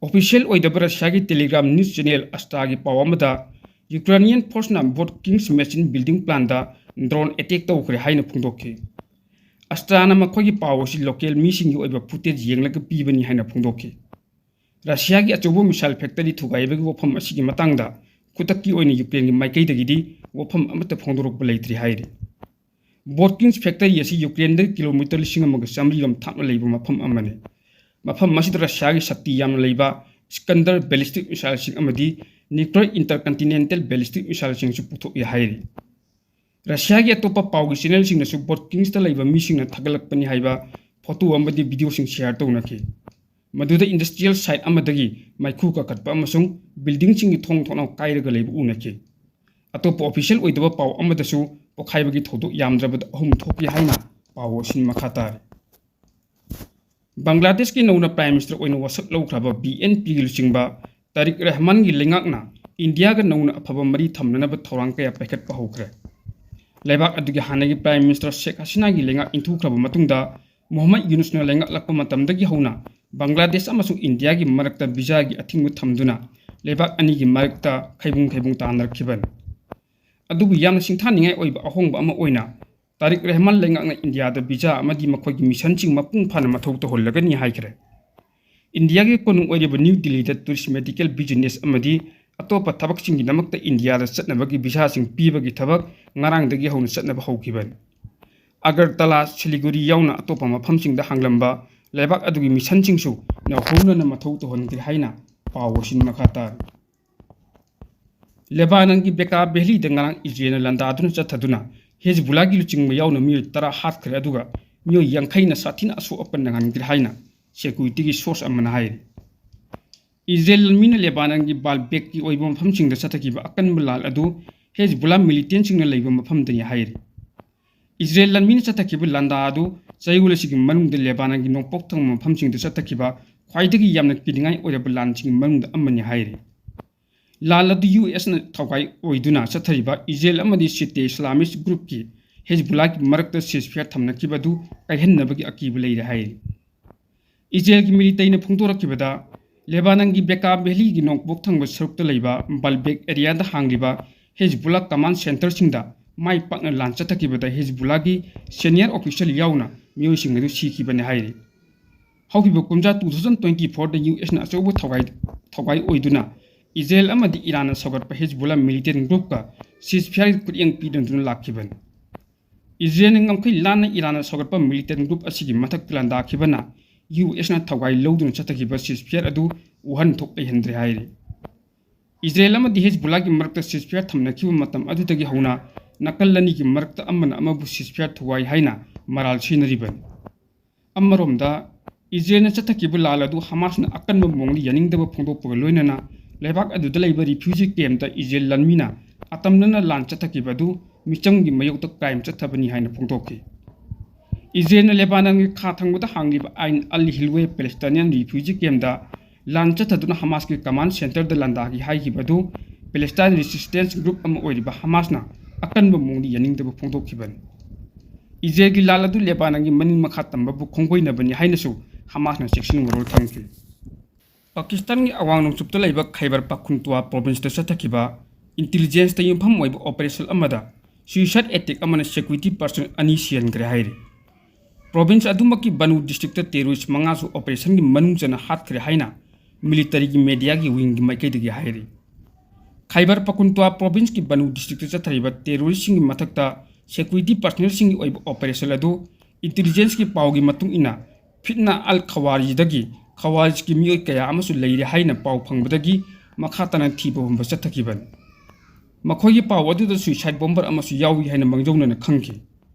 Official ꯑꯣꯏꯗꯕ ꯔꯁꯤꯌꯥꯒꯤ Telegram news channel Astraꯒꯤ ꯄꯥꯎ ꯑꯃꯗ Ukrainian forceꯅ Votkins machine building plantꯗ drone attack ꯇꯧꯈ꯭ꯔꯦ ꯍꯥꯏꯅ ꯐꯣꯡꯗꯣꯛꯈꯤ꯫ Astraꯅ ꯃꯈꯣꯏꯒꯤ ꯄꯥꯎ ꯑꯁꯤ local ꯃꯤꯁꯤꯡꯒꯤ ꯑꯣꯏꯕ footage ꯌꯦꯡꯂꯒ ꯄꯤꯕꯅꯤ ꯍꯥꯏꯅ ꯐꯣꯡꯗꯣꯛꯈꯤ꯫ ꯔꯁꯤꯌꯥꯒꯤ ꯑꯆꯧꯕ missile factory ꯊꯨꯒꯥꯏꯕꯒꯤ ꯋꯥꯐꯝ ꯑꯁꯤꯒꯤ ꯃꯇꯥꯡꯗ ꯈꯨꯗꯛꯀꯤ ꯑꯣꯏꯅ Ukraineꯒꯤ ꯃꯥꯏꯀꯩꯗꯒꯤꯗꯤ ꯋꯥꯐꯝ ꯑꯃꯠꯇ ꯐꯣꯡꯗꯣꯔꯛꯄ ꯂꯩꯇ꯭ꯔꯤ ꯍꯥꯏꯔꯤ꯫ Votkins factory ꯑꯁꯤ Ukraineꯗꯒꯤ kilometre ꯂꯤꯁꯤꯡ ꯑꯃꯒ ꯆꯥꯃꯔꯤ ꯔꯣꯝ ꯊꯥꯞꯅ ꯂꯩꯕ ꯃꯐꯝ ꯑꯃꯅꯤ꯫ ꯃꯐꯝ ꯑꯁꯤꯗ ꯔꯁꯤꯌꯥꯒꯤ ꯁꯛꯇꯤ ꯌꯥꯝꯅ ꯂꯩꯕ Iskander ballistic missileꯁꯤꯡ ꯑꯃꯗꯤ nuclear intercontinental ballistic missileꯁꯤꯡꯁꯨ ꯄꯨꯊꯣꯛꯏ ꯍꯥꯏꯔꯤ꯫ ꯔꯁꯤꯌꯥꯒꯤ ꯑꯇꯣꯞꯄ ꯄꯥꯎꯒꯤ channelꯁꯤꯡꯅꯁꯨ Votkinsꯇ ꯂꯩꯕ ꯃꯤꯁꯤꯡꯅ ꯊꯥꯒꯠꯂꯛꯄꯅꯤ ꯍꯥꯏꯕ photo ꯑꯃꯗꯤ videoꯁꯤꯡ share ꯇꯧꯅꯈꯤ꯫ ꯃꯗꯨꯗ industrial site ꯑꯃꯗꯒꯤ ꯃꯩꯈꯨ ꯀꯥꯈꯠꯄ ꯑꯃꯁꯨꯡ buildingꯁꯤꯡꯒꯤ ꯊꯣꯡ ꯊꯣꯡꯅꯥꯎ ꯀꯥꯏꯔꯒ ꯂꯩꯕ ꯎꯅꯈꯤ꯫ ꯑꯇꯣꯞꯄ official ꯑꯣꯏꯗꯕ ꯄꯥꯎ ꯑꯃꯗꯁꯨ ꯄꯣꯈꯥꯏꯕꯒꯤ ꯊꯧꯗꯣꯛ ꯌꯥꯝꯗ꯭ꯔꯕꯗ ꯑꯍꯨꯝ ꯊꯣꯛꯈꯤ ꯍꯥꯏꯅ ꯄꯥꯎ ꯑꯁꯤꯅ ꯃꯈꯥ ꯇꯥꯔꯤ꯫ ꯕꯪꯒ꯭ꯂꯥꯗꯦꯁꯀꯤ ꯅꯧꯅ Prime Minister ꯑꯣꯏꯅ ꯋꯥꯁꯛ ꯂꯧꯈ꯭ꯔꯕ BNPꯒꯤ ꯂꯨꯆꯤꯡꯕ ꯇꯥꯔꯤꯛ ꯔꯍꯃꯥꯟꯒꯤ ꯂꯩꯉꯥꯛꯅ ꯏꯟꯗꯤꯌꯥꯒ ꯅꯧꯅ ꯑꯐꯕ ꯃꯔꯤ ꯊꯝꯅꯅꯕ ꯊꯧꯔꯥꯡ ꯀꯌꯥ ꯄꯥꯏꯈꯠꯄ ꯍꯧꯈ꯭ꯔꯦ꯫ ꯂꯩꯕꯥꯛ ꯑꯗꯨꯒꯤ ꯍꯥꯟꯅꯒꯤ Prime Minister ꯁꯦꯈ ꯍꯁꯤꯅꯥꯒꯤ ꯂꯩꯉꯥꯛ ꯏꯟꯊꯨꯈ꯭ꯔꯕ ꯃꯇꯨꯡꯗ ꯃꯨꯍꯝꯃꯗ ꯌꯨꯅꯨꯁꯅ ꯂꯩꯉꯥꯛꯂꯛꯄ ꯃꯇꯝꯗꯒꯤ ꯍꯧꯅ ꯕꯪꯒ꯭ꯂꯥꯗꯦꯁ ꯑꯃꯁꯨꯡ ꯏꯟꯗꯤꯌꯥꯒꯤ ꯃꯔꯛꯇ ꯚꯤꯖꯥꯒꯤ ꯑꯊꯤꯡꯕ ꯊꯝꯗꯨꯅ ꯂꯩꯕꯥꯛ ꯑꯅꯤꯒꯤ ꯃꯔꯛꯇ ꯈꯩꯕꯨꯡ ꯈꯩꯕꯨꯡ ꯇꯥꯅꯔꯛꯈꯤꯕꯅꯤ꯫ ꯑꯗꯨꯕꯨ ꯌꯥꯝꯅ ꯁꯤꯡꯊꯥꯅꯤꯡꯉꯥꯏ ꯑꯣꯏꯕ ꯑꯍꯣꯡꯕ ꯑꯃ ꯑꯣꯏꯅ ꯇꯥꯔꯤꯛ ꯔꯍꯃꯥꯟ ꯂꯩꯉꯥꯛꯅ ꯏꯟꯗꯤꯌꯥꯗ ꯚꯤꯖꯥ ꯑꯃꯗꯤ ꯃꯈꯣꯏꯒꯤ ꯃꯤꯁꯟꯁꯤꯡ ꯃꯄꯨꯡ ꯐꯥꯅ ꯃꯊꯧ ꯇꯧꯍꯜꯂꯒꯅꯤ ꯍꯥꯏꯈ꯭ꯔꯦ꯫ ꯏꯟꯗꯤꯌꯥꯒꯤ ꯀꯣꯅꯨꯡ ꯑꯣꯏꯔꯤꯕ ꯅ꯭ꯌꯨ ꯗꯤꯜꯂꯤꯗ tourist, medical, business ꯑꯃꯗꯤ ꯑꯇꯣꯞꯄ ꯊꯕꯛꯁꯤꯡꯒꯤꯗꯃꯛꯇ ꯏꯟꯗꯤꯌꯥꯗ ꯆꯠꯅꯕꯒꯤ ꯚꯤꯁꯥꯁꯤꯡ ꯄꯤꯕꯒꯤ ꯊꯕꯛ ꯉꯔꯥꯡꯗꯒꯤ ꯍꯧꯅ ꯆꯠꯅꯕ ꯍꯧꯈꯤꯕꯅꯤ꯫ ꯑꯒꯔꯇꯂꯥ, ꯁꯤꯂꯤꯒꯨꯔꯤ ꯌꯥꯎꯅ ꯑꯇꯣꯞꯄ ꯃꯐꯝꯁꯤꯡꯗ ꯍꯥꯡꯂꯝꯕ ꯂꯩꯕꯥꯛ ꯑꯗꯨꯒꯤ ꯃꯤꯁꯟꯁꯤꯡꯁꯨ ꯅꯧꯍꯧꯅꯅ ꯃꯊꯧ ꯇꯧꯍꯟꯈ꯭ꯔꯦ ꯍꯥꯏꯅ ꯄꯥꯎ ꯑꯁꯤꯅ ꯃꯈꯥ ꯇꯥꯔꯤ꯫ ꯂꯦꯕꯥꯅꯟꯒꯤ ꯕꯦꯀꯥ ꯚꯦꯂꯤꯗ ꯉꯔꯥꯡ ꯏꯖꯔꯦꯜꯅ ꯂꯥꯟꯗꯥꯗꯨꯅ ꯆꯠꯊꯗꯨꯅ ꯍꯦꯖꯕꯨꯂꯥꯒꯤ ꯂꯨꯆꯤꯡꯕ ꯌꯥꯎꯅ ꯃꯤꯑꯣꯏ ꯇꯔꯥ ꯍꯥꯠꯈ꯭ꯔꯦ, ꯑꯗꯨꯒ ꯃꯤꯑꯣꯏ ꯌꯥꯡꯈꯩꯅ ꯁꯥꯊꯤꯅ ꯑꯁꯣꯛ ꯑꯄꯟ ꯅꯪꯍꯟꯈ꯭ꯔꯦ ꯍꯥꯏꯅ securityꯒꯤ source ꯑꯃꯅ ꯍꯥꯏꯔꯤ꯫ ꯏꯖꯔꯦꯜ ꯂꯥꯟꯃꯤꯅ ꯂꯦꯕꯥꯅꯟꯒꯤ ꯕꯥꯜꯕꯦꯛꯀꯤ ꯑꯣꯏꯕ ꯃꯐꯝꯁꯤꯡꯗ ꯆꯠꯊꯈꯤꯕ ꯑꯀꯟꯕ ꯂꯥꯟ ꯑꯗꯨ ꯍꯦꯖꯕꯨꯂꯥ militantꯁꯤꯡꯅ ꯂꯩꯕ ꯃꯐꯝꯗꯅꯤ ꯍꯥꯏꯔꯤ꯫ ꯏꯖꯔꯦꯜ ꯂꯥꯟꯃꯤꯅ ꯆꯠꯊꯈꯤꯕ ꯂꯥꯟꯗꯥ ꯑꯗꯨ ꯆꯌꯣꯜ ꯑꯁꯤꯒꯤ ꯃꯅꯨꯡꯗ ꯂꯦꯕꯥꯅꯟꯒꯤ ꯅꯣꯡꯄꯣꯛ ꯊꯪꯕ ꯃꯐꯝꯁꯤꯡꯗ ꯆꯠꯊꯈꯤꯕ ꯈ꯭ꯋꯥꯏꯗꯒꯤ ꯌꯥꯝꯅ ꯀꯤꯅꯤꯡꯉꯥꯏ ꯑꯣꯏꯔꯕ ꯂꯥꯟꯁꯤꯡꯒꯤ ꯃꯅꯨꯡꯗ ꯑꯃꯅꯤ ꯍꯥꯏꯔꯤ꯫ ꯂꯥꯟ ꯑꯗꯨ USꯅ ꯊꯧꯒꯥꯏ ꯑꯣꯏꯗꯨꯅ ꯆꯠꯊꯔꯤꯕ ꯏꯖꯔꯦꯜ ꯑꯃꯗꯤ Shia Islamist groupꯀꯤ ꯍꯦꯖꯕꯨꯂꯥꯒꯤ ꯃꯔꯛꯇ ceasefire ꯊꯝꯅꯈꯤꯕ ꯑꯗꯨ ꯀꯥꯏꯍꯟꯅꯕꯒꯤ ꯑꯀꯤꯕ ꯂꯩꯔꯦ ꯍꯥꯏꯔꯤ꯫ ꯏꯖꯔꯦꯜꯒꯤ militaryꯅ ꯐꯣꯡꯗꯣꯔꯛꯈꯤꯕꯗ, ꯂꯦꯕꯥꯅꯟꯒꯤ ꯕꯦꯀꯥ ꯚꯦꯂꯤꯒꯤ ꯅꯣꯡꯄꯣꯛ ꯊꯪꯕ ꯁꯔꯨꯛꯇ ꯂꯩꯕ ꯕꯥꯜꯕꯦꯛ areaꯗ ꯍꯥꯡꯂꯤꯕ ꯍꯦꯖꯕꯨꯂꯥ command centreꯁꯤꯡꯗ ꯃꯥꯏ ꯄꯥꯛꯅ ꯂꯥꯟ ꯆꯠꯊꯈꯤꯕꯗ ꯍꯦꯖꯕꯨꯂꯥꯒꯤ senior official ꯌꯥꯎꯅ ꯃꯤꯑꯣꯏꯁꯤꯡ ꯑꯗꯨ ꯁꯤꯈꯤꯕꯅꯤ ꯍꯥꯏꯔꯤ꯫ ꯍꯧꯈꯤꯕ ꯀꯨꯝꯖꯥ two thousand twenty fourꯗ USꯅ ꯑꯆꯧꯕ ꯊꯧꯒꯥꯏ, ꯊꯧꯒꯥꯏ ꯑꯣꯏꯗꯨꯅ ꯏꯖꯔꯦꯜ ꯑꯃꯗꯤ ꯏꯔꯥꯟꯅ ꯁꯧꯒꯠꯄ ꯍꯦꯖꯕꯨꯂꯥ militant groupꯀ ceasefire ꯈꯨꯠꯌꯦꯡ ꯄꯤꯅꯗꯨꯅ ꯂꯥꯛꯈꯤꯕꯅꯤ꯫ ꯏꯖꯔꯦꯜꯅ ꯉꯝꯈꯩ ꯂꯥꯟꯅ ꯏꯔꯥꯟꯅ ꯁꯧꯒꯠꯄ militant group ꯑꯁꯤꯒꯤ ꯃꯊꯛꯇ ꯂꯥꯟꯗꯥꯈꯤꯕꯅ USꯅ ꯊꯧꯒꯥꯏ ꯂꯧꯗꯨꯅ ꯆꯠꯊꯈꯤꯕ ceasefire ꯑꯗꯨ ꯋꯥꯍꯟꯊꯣꯛ ꯂꯩꯍꯟꯗ꯭ꯔꯦ ꯍꯥꯏꯔꯤ꯫ ꯏꯖꯔꯦꯜ ꯑꯃꯗꯤ ꯍꯦꯖꯕꯨꯂꯥꯒꯤ ꯃꯔꯛꯇ ceasefire ꯊꯝꯅꯈꯤꯕ ꯃꯇꯝ ꯑꯗꯨꯗꯒꯤ ꯍꯧꯅ ꯅꯥꯀꯜ ꯑꯅꯤꯒꯤ ꯃꯔꯛꯇ ꯑꯃꯅ ꯑꯃꯕꯨ ceasefire ꯊꯨꯒꯥꯏ ꯍꯥꯏꯅ ꯃꯔꯥꯜ ꯁꯤꯅꯔꯤꯕꯅꯤ꯫ ꯑꯃꯔꯣꯝꯗ, ꯏꯖꯔꯦꯜꯅ ꯆꯠꯊꯈꯤꯕ ꯂꯥꯟ ꯑꯗꯨ ꯍꯃꯥꯁꯅ ꯑꯀꯟꯕ ꯃꯑꯣꯡꯗ ꯌꯥꯅꯤꯡꯗꯕ ꯐꯣꯡꯗꯣꯛꯄꯒ ꯂꯣꯏꯅꯅ ꯂꯩꯕꯥꯛ ꯑꯗꯨꯗ ꯂꯩꯕ refugee camp ꯇ ꯏꯖꯔꯦꯜ ꯂꯥꯟꯃꯤꯅ ꯑꯇꯝꯅꯅ ꯂꯥꯟ ꯆꯠꯊꯈꯤꯕ ꯑꯗꯨ ꯃꯤꯆꯝꯒꯤ ꯃꯥꯌꯣꯛꯇ crime ꯆꯠꯊꯕꯅꯤ ꯍꯥꯏꯅ ꯐꯣꯡꯗꯣꯛꯈꯤ꯫ ꯏꯖꯔꯦꯜꯅ ꯂꯦꯕꯥꯅꯟꯒꯤ ꯈꯥ ꯊꯪꯕꯗ ꯍꯥꯡꯂꯤꯕ ꯑꯥꯏꯟ ꯑꯜ ꯍꯤꯜꯋꯦ Palestinian refugee camp ꯇ ꯂꯥꯟ ꯆꯠꯊꯗꯨꯅ ꯍꯃꯥꯁꯀꯤ command center ꯗ ꯂꯥꯟꯗꯥꯈꯤ ꯍꯥꯏꯈꯤꯕ ꯑꯗꯨ Palestine resistance group ꯑꯃ ꯑꯣꯏꯔꯤꯕ ꯍꯃꯥꯁꯅ ꯑꯀꯟꯕ ꯃꯑꯣꯡꯗ ꯌꯥꯅꯤꯡꯗꯕ ꯐꯣꯡꯗꯣꯛꯈꯤꯕꯅꯤ꯫ ꯏꯖꯔꯦꯜꯒꯤ ꯂꯥꯟ ꯑꯗꯨ ꯂꯦꯕꯥꯅꯟꯒꯤ ꯃꯅꯤꯡ ꯃꯈꯥ ꯇꯝꯕꯕꯨ ꯈꯣꯡꯒꯣꯏꯅꯕꯅꯤ ꯍꯥꯏꯅꯁꯨ ꯍꯃꯥꯁꯅ ꯆꯦꯛꯁꯤꯟ ꯋꯥꯔꯣꯜ ꯊꯝꯈꯤ꯫ ꯄꯥꯀꯤꯁꯇꯥꯟꯒꯤ ꯑꯋꯥꯡ ꯅꯣꯡꯆꯨꯞꯇ ꯂꯩꯕ ꯈꯩꯕꯔ ꯄꯥꯈꯨꯟꯇ꯭ꯋꯥ province ꯇ ꯆꯠꯊꯈꯤꯕ intelligence ꯇ ꯌꯨꯝꯐꯝ ꯑꯣꯏꯕ operation ꯑꯃꯗ suicide attack ꯑꯃꯅ security personnel ꯑꯅꯤ ꯁꯤꯍꯟꯈ꯭ꯔꯦ ꯍꯥꯏꯔꯤ꯫ Province ꯑꯗꯨꯃꯛꯀꯤ ꯕꯅꯨ district ꯇ terrorist ꯃꯉꯥꯁꯨ operation ꯒꯤ ꯃꯅꯨꯡ ꯆꯟꯅ ꯍꯥꯠꯈ꯭ꯔꯦ ꯍꯥꯏꯅ military ꯒꯤ media ꯒꯤ wing ꯒꯤ ꯃꯥꯏꯀꯩꯗꯒꯤ ꯍꯥꯏꯔꯤ꯫ ꯈꯩꯕꯔ ꯄꯈꯨꯟꯇ꯭ꯋꯥ province ꯀꯤ ꯕꯅꯨ district ꯇ ꯆꯠꯊꯔꯤꯕ terrorist ꯁꯤꯡꯒꯤ ꯃꯊꯛꯇ security personnel ꯁꯤꯡꯒꯤ ꯑꯣꯏꯕ operation ꯑꯗꯨ intelligence ꯀꯤ ꯄꯥꯎꯒꯤ ꯃꯇꯨꯡ ꯏꯟꯅ ꯐꯤꯠꯅꯥ ꯑꯜ ꯈꯋꯥꯔꯤꯖꯗꯒꯤ ꯈꯋꯥꯔꯤꯖꯀꯤ ꯃꯤꯑꯣꯏ ꯀꯌꯥ ꯑꯃꯁꯨ ꯂꯩꯔꯦ ꯍꯥꯏꯅ ꯄꯥꯎ ꯐꯪꯕꯗꯒꯤ ꯃꯈꯥ ꯇꯥꯅ ꯊꯤꯕ ꯍꯨꯝꯕ ꯆꯠꯊꯈꯤꯕꯅꯤ꯫ ꯃꯈꯣꯏꯒꯤ ꯄꯥꯎ ꯑꯗꯨꯗ suicide bomber ꯑꯃꯁꯨ ꯌꯥꯎꯏ ꯍꯥꯏꯅ ꯃꯥꯡꯖꯧꯅꯅ ꯈꯪꯈꯤ꯫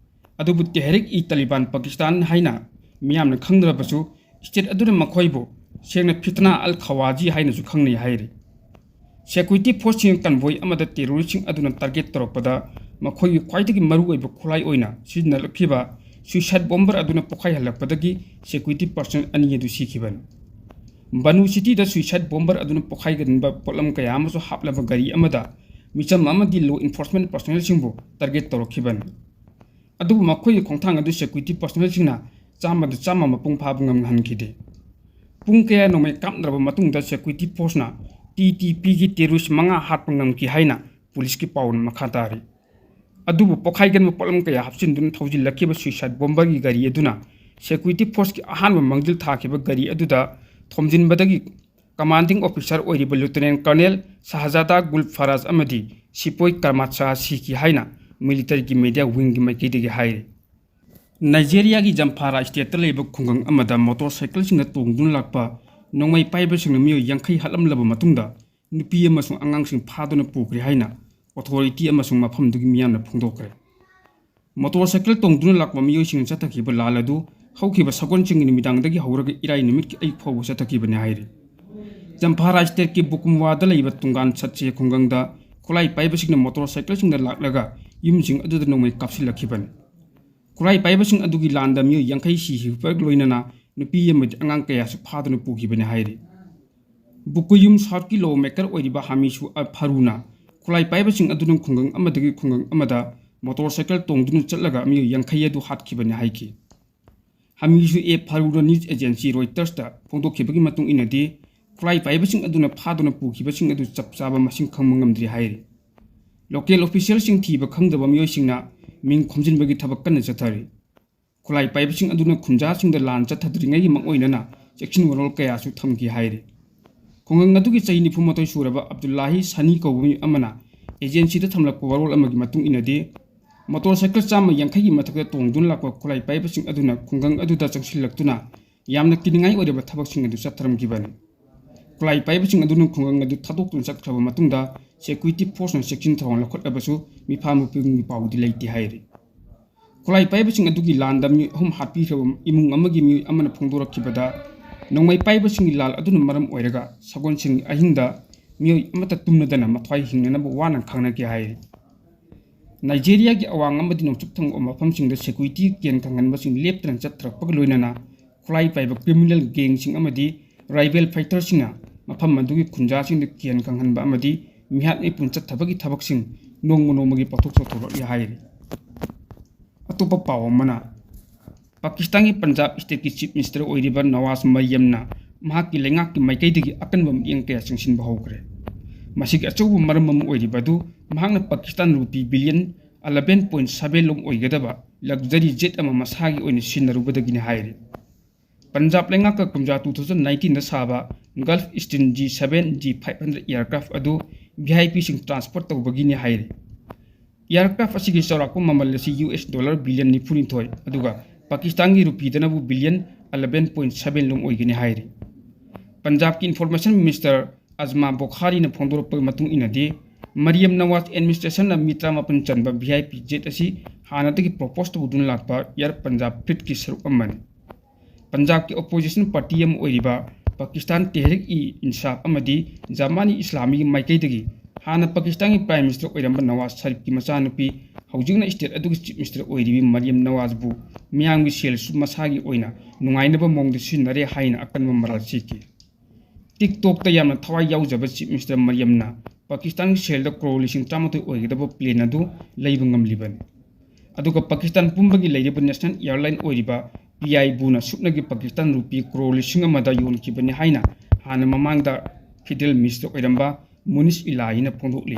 ꯑꯗꯨꯕꯨ ꯇꯦꯍꯔꯤꯛ ꯏ ꯇꯥꯂꯤꯕꯥꯟ ꯄꯥꯀꯤꯁꯇꯥꯟ ꯍꯥꯏꯅ ꯃꯤꯌꯥꯝꯅ ꯈꯪꯅꯔꯕꯁꯨ, state ꯑꯗꯨꯅ ꯃꯈꯣꯏꯕꯨ ꯁꯦꯡꯅ ꯐꯤꯠꯅꯥ ꯑꯜ ꯈꯋꯥꯖꯤ ꯍꯥꯏꯅꯁꯨ ꯈꯪꯅꯩ ꯍꯥꯏꯔꯤ꯫ Security force ꯁꯤꯡꯅ convoy ꯑꯃꯗ terrorist ꯁꯤꯡ ꯑꯗꯨꯅ target ꯇꯧꯔꯛꯄꯗ, ꯃꯈꯣꯏꯒꯤ ꯈ꯭ꯋꯥꯏꯗꯒꯤ ꯃꯔꯨꯑꯣꯏꯕ ꯈꯨꯠꯂꯥꯏ ꯑꯣꯏꯅ ꯁꯤꯖꯤꯟꯅꯔꯛꯈꯤꯕ suicide bomber ꯑꯗꯨꯅ ꯄꯣꯈꯥꯏꯍꯜꯂꯛꯄꯗꯒꯤ security personnel ꯑꯅꯤ ꯑꯗꯨ ꯁꯤꯈꯤꯕꯅꯤ꯫ ꯕꯅꯨ city ꯗ suicide bomber ꯑꯗꯨꯅ ꯄꯣꯈꯥꯏꯒꯟꯕ ꯄꯣꯠꯂꯝ ꯀꯌꯥ ꯑꯃꯁꯨ ꯍꯥꯞꯂꯕ ꯒꯥꯔꯤ ꯑꯃꯗ ꯃꯤꯆꯝ ꯑꯃꯗꯤ law enforcement personnel ꯁꯤꯡꯕꯨ target ꯇꯧꯔꯛꯈꯤꯕꯅꯤ꯫ ꯑꯗꯨꯕꯨ ꯃꯈꯣꯏꯒꯤ ꯈꯣꯡꯊꯥꯡ ꯑꯗꯨ security personnel ꯁꯤꯡꯅ ꯆꯥꯝꯃꯗ ꯆꯥꯝꯃ ꯃꯄꯨꯡ ꯐꯥꯕ ꯉꯝꯍꯟꯈꯤꯗꯦ꯫ ꯄꯨꯡ ꯀꯌꯥ ꯅꯣꯡꯃꯩ ꯀꯥꯞꯅꯔꯕ ꯃꯇꯨꯡꯗ security force ꯅ T T P ꯒꯤ terrorist ꯃꯉꯥ ꯍꯥꯠꯄ ꯉꯝꯈꯤ ꯍꯥꯏꯅ police ꯀꯤ ꯄꯥꯎꯅ ꯃꯈꯥ ꯇꯥꯔꯤ꯫ ꯑꯗꯨꯕꯨ ꯄꯣꯈꯥꯏꯒꯟꯕ ꯄꯣꯠꯂꯝ ꯀꯌꯥ ꯍꯥꯞꯆꯤꯟꯗꯨꯅ ꯊꯧꯖꯤꯜꯂꯛꯈꯤꯕ suicide bomber ꯒꯤ ꯒꯥꯔꯤ ꯑꯗꯨꯅ security force ꯀꯤ ꯑꯍꯥꯟꯕ ꯃꯥꯡꯖꯤꯜ ꯊꯥꯈꯤꯕ ꯒꯥꯔꯤ ꯑꯗꯨꯗ ꯊꯣꯝꯖꯤꯟꯕꯗꯒꯤ commanding officer ꯑꯣꯏꯔꯤꯕ Lieutenant Colonel ꯁꯍꯖꯥꯗꯥ ꯒꯨꯜ ꯐꯔꯥꯖ ꯑꯃꯗꯤ ꯁꯤꯄꯣꯏ ꯀꯔꯃꯥꯠ ꯁꯥꯍ ꯁꯤꯈꯤ ꯍꯥꯏꯅ military ꯒꯤ media wing ꯒꯤ ꯃꯥꯏꯀꯩꯗꯒꯤ ꯍꯥꯏꯔꯤ꯫ ꯅꯥꯏꯖꯦꯔꯤꯌꯥꯒꯤ ꯖꯝꯐꯥꯔꯥ state ꯇ ꯂꯩꯕ ꯈꯨꯡꯒꯪ ꯑꯃꯗ motorcycle ꯁꯤꯡꯅ ꯇꯣꯡꯗꯨꯅ ꯂꯥꯛꯄ ꯅꯣꯡꯃꯩ ꯄꯥꯏꯕꯁꯤꯡꯅ ꯃꯤꯑꯣꯏ ꯌꯥꯡꯈꯩ ꯍꯥꯠꯂꯝꯂꯕ ꯃꯇꯨꯡꯗ, ꯅꯨꯄꯤ ꯑꯃꯁꯨꯡ ꯑꯉꯥꯡꯁꯤꯡ ꯐꯥꯗꯨꯅ ꯄꯨꯈ꯭ꯔꯦ ꯍꯥꯏꯅ authority ꯑꯃꯁꯨꯡ ꯃꯐꯝꯗꯨꯒꯤ ꯃꯤꯌꯥꯝꯅ ꯐꯣꯡꯗꯣꯛꯈ꯭ꯔꯦ꯫ Motorcycle ꯇꯣꯡꯗꯨꯅ ꯂꯥꯛꯄ ꯃꯤꯑꯣꯏꯁꯤꯡꯅ ꯆꯠꯊꯈꯤꯕ ꯂꯥꯜ ꯑꯗꯨ ꯍꯧꯈꯤꯕ ꯁꯒꯣꯜꯁꯦꯟꯒꯤ ꯅꯨꯃꯤꯗꯥꯡꯗꯒꯤ ꯍꯧꯔꯒ ꯏꯔꯥꯏ ꯅꯨꯃꯤꯠꯀꯤ ꯑꯌꯨꯛ ꯐꯥꯎꯕ ꯆꯠꯊꯈꯤꯕꯅꯤ ꯍꯥꯏꯔꯤ꯫ ꯆꯝꯐꯥ ꯔꯥꯖ꯭ꯌꯒꯤ ꯕꯨꯀꯨꯝꯋꯥꯗ ꯂꯩꯕ ꯇꯨꯡꯒꯥꯟ ꯁꯠꯁꯦ ꯈꯨꯡꯒꯪꯗ ꯈꯨꯠꯂꯥꯏ ꯄꯥꯏꯕꯁꯤꯡꯅ ꯃꯣꯇꯣꯔ ꯁꯥꯏꯀꯜꯁꯤꯡꯗ ꯂꯥꯛꯂꯒ ꯌꯨꯝꯁꯤꯡ ꯑꯗꯨꯗ ꯅꯣꯡꯃꯩ ꯀꯥꯞꯁꯤꯜꯂꯛꯈꯤꯕꯅꯤ꯫ ꯈꯨꯠꯂꯥꯏ ꯄꯥꯏꯕꯁꯤꯡ ꯑꯗꯨꯒꯤ ꯂꯥꯟꯗ ꯃꯤꯑꯣꯏ ꯌꯥꯡꯈꯩ ꯁꯤꯈꯤꯕꯒ ꯂꯣꯏꯅꯅ ꯅꯨꯄꯤ ꯑꯃꯗꯤ ꯑꯉꯥꯡ ꯀꯌꯥꯁꯨ ꯐꯥꯗꯨꯅ ꯄꯨꯈꯤꯕꯅꯤ ꯍꯥꯏꯔꯤ꯫ ꯕꯨꯀꯨꯌꯨꯝ ꯁꯥꯎꯠꯀꯤ ꯂꯣ ꯃꯦꯀꯔ ꯑꯣꯏꯔꯤꯕ ꯍꯥꯃꯤꯁꯨ ꯑꯜ ꯐꯥꯔꯨꯅ ꯈꯨꯠꯂꯥꯏ ꯄꯥꯏꯕꯁꯤꯡ ꯑꯗꯨꯅ ꯈꯨꯡꯒꯪ ꯑꯃꯗꯒꯤ ꯈꯨꯡꯒꯪ ꯑꯃꯗ ꯃꯣꯇꯣꯔ ꯁꯥꯏꯀꯜ ꯇꯣꯡꯗꯨꯅ ꯆꯠꯂꯒ ꯃꯤꯑꯣꯏ ꯌꯥꯡꯈꯩ ꯑꯗꯨ ꯍꯥꯠꯈꯤꯕꯅꯤ ꯍꯥꯏꯈꯤ꯫ ꯍꯥꯃꯤꯁꯨ ꯑꯦ ꯐꯥꯔꯨꯅ ꯅ꯭ꯌꯨꯁ ꯑꯦꯖꯦꯟꯁꯤ ꯔꯣꯏꯇꯔꯁꯇ ꯐꯣꯡꯗꯣꯛꯈꯤꯕꯒꯤ ꯃꯇꯨꯡ ꯏꯟꯅꯗꯤ, ꯈꯨꯠꯂꯥꯏ ꯄꯥꯏꯕꯁꯤꯡ ꯑꯗꯨꯅ ꯐꯥꯗꯨꯅ ꯄꯨꯈꯤꯕꯁꯤꯡ ꯑꯗꯨ ꯆꯞ ꯆꯥꯕ ꯃꯁꯤꯡ ꯈꯪꯕ ꯉꯝꯗ꯭ꯔꯤ ꯍꯥꯏꯔꯤ꯫ ꯂꯣꯀꯦꯜ ꯑꯣꯐꯤꯁꯤꯌꯦꯜꯁꯤꯡ ꯊꯤꯕ ꯈꯪꯗꯕ ꯃꯤꯑꯣꯏꯁꯤꯡꯅ ꯃꯤꯡ ꯈꯣꯝꯖꯤꯟꯕꯒꯤ ꯊꯕꯛ ꯀꯟꯅ ꯆꯠꯊꯔꯤ꯫ ꯈꯨꯠꯂꯥꯏ ꯄꯥꯏꯕꯁꯤꯡ ꯑꯗꯨꯅ ꯈꯨꯟꯖꯥꯁꯤꯡꯗ ꯂꯥꯟ ꯆꯠꯊꯗ꯭ꯔꯤꯉꯩꯒꯤ ꯃꯥꯡꯑꯣꯏꯅꯅ ꯆꯦꯛꯁꯤꯟ ꯋꯥꯔꯣꯜ ꯀꯌꯥꯁꯨ ꯊꯝꯈꯤ ꯍꯥꯏꯔꯤ꯫ ꯈꯨꯡꯒꯪ ꯑꯗꯨꯒꯤ ꯆꯍꯤ ꯅꯤꯐꯨ ꯃꯥꯊꯣꯏ ꯁꯨꯔꯕ ꯑꯕꯗꯨꯜꯂꯥꯍꯤ ꯁꯥꯅꯤ ꯀꯧꯕ ꯃꯤꯑꯣꯏ ꯑꯃꯅ ꯑꯦꯖꯦꯟꯁꯤꯗ ꯊꯝꯂꯛꯄ ꯋꯥꯔꯣꯜ ꯑꯃꯒꯤ ꯃꯇꯨꯡ ꯏꯟꯅꯗꯤ, ꯃꯣꯇꯣꯔ ꯁꯥꯏꯀꯜ ꯆꯥꯝꯃ ꯌꯥꯡꯈꯩꯒꯤ ꯃꯊꯛꯇ ꯇꯣꯡꯗꯨꯅ ꯂꯥꯛꯄ ꯈꯨꯠꯂꯥꯏ ꯄꯥꯏꯕꯁꯤꯡ ꯑꯗꯨꯅ ꯈꯨꯡꯒꯪ ꯑꯗꯨꯗ ꯆꯪꯁꯤꯜꯂꯛꯇꯨꯅ ꯌꯥꯝꯅ ꯀꯤꯅꯤꯡꯉꯥꯏ ꯑꯣꯏꯔꯕ ꯊꯕꯛꯁꯤꯡ ꯑꯗꯨ ꯆꯠꯊꯔꯝꯈꯤꯕꯅꯤ꯫ ꯈꯨꯠꯂꯥꯏ ꯄꯥꯏꯕꯁꯤꯡ ꯑꯗꯨꯅ ꯈꯨꯡꯒꯪ ꯑꯗꯨ ꯊꯥꯗꯣꯛꯇꯨꯅ ꯆꯠꯈ꯭ꯔꯕ ꯃꯇꯨꯡꯗ, ꯁꯦꯀ꯭ꯌꯨꯔꯤꯇꯤ ꯐꯣꯔꯁꯅ ꯆꯦꯛꯁꯤꯟ ꯊꯧꯔꯥꯡ ꯂꯧꯈꯠꯂꯕꯁꯨ ꯃꯤꯐꯥ ꯃꯄꯨꯡꯒꯤ ꯄꯥꯎꯗꯤ ꯂꯩꯇꯦ ꯍꯥꯏꯔꯤ꯫ ꯈꯨꯠꯂꯥꯏ ꯄꯥꯏꯕꯁꯤꯡ ꯑꯗꯨꯒꯤ ꯂꯥꯟꯗ ꯃꯤꯑꯣꯏ ꯑꯍꯨꯝ ꯍꯥꯠꯄꯤꯈ꯭ꯔꯕ ꯏꯃꯨꯡ ꯑꯃꯒꯤ ꯃꯤꯑꯣꯏ ꯑꯃꯅ ꯐꯣꯡꯗꯣꯔꯛꯈꯤꯕꯗ, ꯅꯣꯡꯃꯩ ꯄꯥꯏꯕꯁꯤꯡꯒꯤ ꯂꯥꯜ ꯑꯗꯨꯅ ꯃꯔꯝ ꯑꯣꯏꯔꯒ ꯁꯒꯣꯜꯁꯦꯟ ꯑꯍꯤꯡꯗ ꯃꯤꯑꯣꯏ ꯑꯃꯠꯇ ꯇꯨꯝꯅꯗꯅ ꯃꯊ꯭ꯋꯥꯏ ꯍꯤꯡꯅꯅꯕ ꯋꯥꯅ ꯈꯥꯡꯅꯈꯤ ꯍꯥꯏꯔꯤ꯫ ꯅꯥꯏꯖꯦꯔꯤꯌꯥꯒꯤ ꯑꯋꯥꯡ ꯑꯃꯗꯤ ꯅꯣꯡꯆꯨꯞ ꯊꯪꯕ ꯃꯐꯝꯁꯤꯡꯗ ꯁꯦꯀ꯭ꯌꯨꯔꯤꯇꯤ ꯀꯦꯟ ꯈꯪꯍꯟꯕꯁꯤꯡ ꯂꯦꯞꯇꯅ ꯆꯠꯊꯔꯛꯄꯒ ꯂꯣꯏꯅꯅ, ꯈꯨꯠꯂꯥꯏ ꯄꯥꯏꯕ ꯀ꯭ꯔꯤꯃꯤꯅꯦꯜ ꯒꯦꯡꯁꯤꯡ ꯑꯃꯗꯤ ꯔꯥꯏꯕꯦꯜ ꯐꯥꯏꯇꯔꯁꯤꯡꯅ ꯃꯐꯝ ꯑꯗꯨꯒꯤ ꯈꯨꯟꯖꯥꯁꯤꯡꯗ ꯀꯦꯟ ꯈꯪꯍꯟꯕ ꯑꯃꯗꯤ ꯃꯤꯍꯥꯠ ꯃꯤꯄꯨꯟ ꯆꯠꯊꯕꯒꯤ ꯊꯕꯛꯁꯤꯡ ꯅꯣꯡꯃ ꯅꯣꯡꯃꯒꯤ ꯄꯥꯛꯊꯣꯛ ꯆꯥꯎꯊꯣꯔꯛꯂꯤ ꯍꯥꯏꯔꯤ꯫ ꯑꯇꯣꯞꯄ ꯄꯥꯎ ꯑꯃꯅ, ꯄꯥꯀꯤꯁꯇꯥꯟꯒꯤ ꯄꯟꯖꯥꯕ ꯁ꯭ꯇꯦꯠꯀꯤ ꯆꯤꯐ ꯃꯤꯅꯤꯁꯇꯔ ꯑꯣꯏꯔꯤꯕ ꯅꯋꯥꯖ ꯃꯔꯤꯌꯝꯅ ꯃꯍꯥꯛꯀꯤ ꯂꯩꯉꯥꯛꯀꯤ ꯃꯥꯏꯀꯩꯗꯒꯤ ꯑꯀꯟꯕ ꯃꯤꯠꯌꯦꯡ ꯀꯌꯥ ꯆꯪꯁꯤꯟꯕ ꯍꯧꯈ꯭ꯔꯦ꯫ ꯃꯁꯤꯒꯤ ꯑꯆꯧꯕ ꯃꯔꯝ ꯑꯃ ꯑꯣꯏꯔꯤꯕ ꯑꯗꯨ ꯃꯍꯥꯛꯅ Pakistan rupee billion eleven point seven ꯂꯣꯝ ꯑꯣꯏꯒꯗꯕ ꯂꯛꯖꯔꯤ ꯖꯦꯠ ꯑꯃ ꯃꯁꯥꯒꯤ ꯑꯣꯏꯅ ꯁꯤꯖꯤꯟꯅꯔꯨꯕꯗꯒꯤꯅꯤ ꯍꯥꯏꯔꯤ꯫ ꯄꯟꯖꯥꯕ ꯂꯩꯉꯥꯛꯀ ꯀꯨꯝꯖꯥ two thousand nineteenꯗ ꯁꯥꯕ golf steel G seven G five hundred aircraft ꯑꯗꯨ V I Pꯁꯤꯡ transport ꯇꯧꯕꯒꯤꯅꯤ ꯍꯥꯏꯔꯤ꯫ Aircraft ꯑꯁꯤꯒꯤ ꯆꯥꯎꯔꯥꯛꯄ ꯃꯃꯜ ꯑꯁꯤ U S dollar ꯕꯤꯂꯤꯌꯟ ꯅꯤꯐꯨꯅꯤꯊꯣꯏ, ꯑꯗꯨꯒ ꯄꯥꯀꯤꯁꯇꯥꯟꯒꯤ ꯔꯨꯄꯤꯗꯅꯕꯨ ꯕꯤꯂꯤꯌꯟ ꯑꯦꯂꯦꯚꯦꯟ ꯄꯣꯏꯟꯠ ꯁꯚꯦꯟ ꯂꯣꯝ ꯑꯣꯏꯒꯅꯤ ꯍꯥꯏꯔꯤ꯫ ꯄꯟꯖꯥꯕꯀꯤ ꯏꯟꯐꯣꯔꯃꯦꯁꯟ ꯃꯤꯅꯤꯁꯇꯔ ꯑꯖꯃꯥ ꯕꯣꯈꯥꯔꯤꯅ ꯐꯣꯡꯗꯣꯔꯛꯄꯒꯤ ꯃꯇꯨꯡ ꯏꯟꯅꯗꯤ, ꯃꯔꯤꯌꯝ ꯅꯋꯥꯖ ꯑꯦꯗꯃꯤꯅꯤꯁꯇ꯭ꯔꯦꯁꯟꯅ ꯃꯤ ꯇꯔꯥꯃꯥꯄꯟ ꯆꯟꯕ V I P jet ꯑꯁꯤ ꯍꯥꯟꯅꯗꯒꯤ ꯄ꯭ꯔꯣꯄꯣꯁ ꯇꯧꯗꯨꯅ ꯂꯥꯛꯄ ꯑꯦꯌꯔ ꯄꯟꯖꯥꯕ ꯐ꯭ꯂꯤꯠꯀꯤ ꯁꯔꯨꯛ ꯑꯃꯅꯤ꯫ ꯄꯟꯖꯥꯕꯀꯤ opposition party ꯑꯃ ꯑꯣꯏꯔꯤꯕ ꯄꯥꯀꯤꯁꯇꯥꯟ ꯇꯦꯍꯔꯤꯛ ꯏ ꯏꯟꯁꯥꯐ ꯑꯃꯗꯤ ꯖꯃꯥꯅꯤ ꯏꯁꯂꯥꯃꯤꯒꯤ ꯃꯥꯏꯀꯩꯗꯒꯤ ꯍꯥꯟꯅ ꯄꯥꯀꯤꯁꯇꯥꯟꯒꯤ Prime Minister ꯑꯣꯏꯔꯝꯕ ꯅꯋꯥꯖ ꯁꯔꯤꯐꯀꯤ ꯃꯆꯥꯅꯨꯄꯤ, ꯍꯧꯖꯤꯛꯅ state ꯑꯗꯨꯒꯤ Chief Minister ꯑꯣꯏꯔꯤꯕꯤ ꯃꯔꯤꯌꯝ ꯅꯋꯥꯖꯕꯨ ꯃꯤꯌꯥꯝꯒꯤ ꯁꯦꯜꯁꯨ ꯃꯁꯥꯒꯤ ꯑꯣꯏꯅ ꯅꯨꯡꯉꯥꯏꯅꯕ ꯃꯑꯣꯡꯗ ꯁꯤꯖꯤꯟꯅꯔꯦ ꯍꯥꯏꯅ ꯑꯀꯟꯕ ꯃꯔꯥꯜ ꯁꯤꯈꯤ꯫ TikTokꯇ ꯌꯥꯝꯅ ꯊꯋꯥꯏ ꯌꯥꯎꯖꯕ Chief Minister ꯃꯔꯤꯌꯝꯅ ꯄꯥꯀꯤꯁꯇꯥꯟꯒꯤ ꯁꯦꯜꯗ ꯀ꯭ꯔꯣꯔ ꯂꯤꯁꯤꯡ ꯇꯔꯥꯃꯥꯊꯣꯏ ꯑꯣꯏꯒꯗꯕ plane ꯑꯗꯨ ꯂꯩꯕ ꯉꯝꯂꯤꯕꯅꯤ꯫ ꯑꯗꯨꯒ ꯄꯥꯀꯤꯁꯇꯥꯟ ꯄꯨꯝꯕꯒꯤ ꯂꯩꯔꯤꯕ national airline ꯑꯣꯏꯔꯤꯕ P I ꯕꯨꯅ ꯁꯨꯞꯅꯒꯤ ꯄꯥꯀꯤꯁꯇꯥꯟ ꯔꯨꯄꯤ ꯀ꯭ꯔꯣꯔ ꯂꯤꯁꯤꯡ ꯑꯃꯗ ꯌꯣꯟꯈꯤꯕꯅꯤ ꯍꯥꯏꯅ ꯍꯥꯟꯅ ꯃꯃꯥꯡꯗ Federal Minister ꯑꯣꯏꯔꯝꯕ ꯃꯨꯅꯤꯁ ꯏꯂꯥꯍꯤꯅ ꯐꯣꯡꯗꯣꯛꯂꯤ꯫